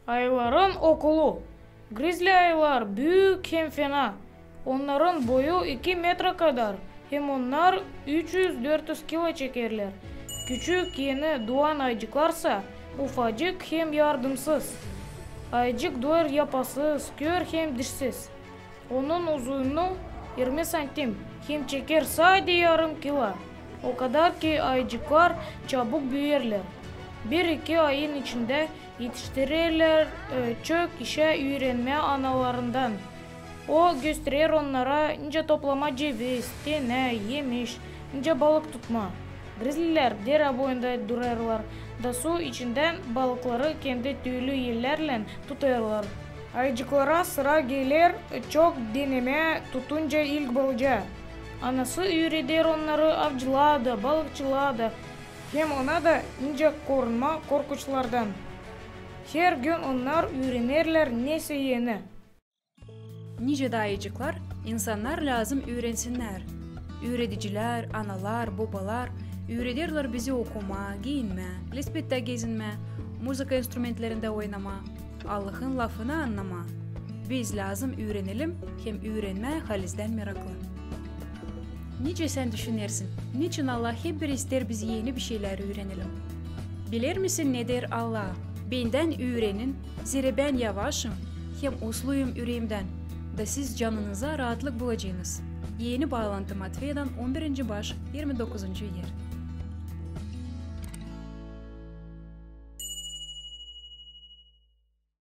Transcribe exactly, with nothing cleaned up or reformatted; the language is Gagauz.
Ayıların okulu. Grizli ayılar büük hem fena. Onnarın boyu iki metra kadar, hem onnar üç üz dört üz kilo çekerlär. Küçük, eni duan ayıcıklarsa ufacık hem yardımsız. Ayıcık duar yapasız, kör hem dişsiz. Onun uzunuu irmi santim, hem çeker sade yarım kilo. O kadar ki ayıcıklar çabuk büüyerlär. Bir-iki ayın içindä etiştirerlär e, çok işä üürenmää analarından. O gösterer onnara, nicä toplamaa ceviz, tenä, emiş, nicä balık tutmaa. Grizlilär derä boyunda durêrlar da su içindän balıkları kendi tüülü ellärlän tutêrlar. Ayıcıklara sıra geler e, çok denemää tutunca ilk balıcaa. Anası üüreder onnarı avcılıa da, balıkçılıa da, hem ona da nicä korunmaa korkunçlardan. Hergün onnar üürenerlär nesä eni. Nicä dä ayıcıklar, insannar lääzım üürensinnär. Üüredicilär, analar, bobalar üürederlär bizi okumaa, giinmää, lespettä gezinmää, muzıka instrumentlerindä oynamaa, Allahın lafını annamaa. Biz lääzım üürenelim hem üürenmää halizdän meraklı. Nicä sän düşünersin, neçin Allah hep bir isteer biz eni bir şeylär üürenelim? Bilersin mi, ne deer Allah? Bendän üürenin, zerä bän yavaşım hem usluyum üreemdän, da siz canınıza raatlık bulacınız. Eni baalantı Matveydan on birinci baş, irmi dokuzuncu er.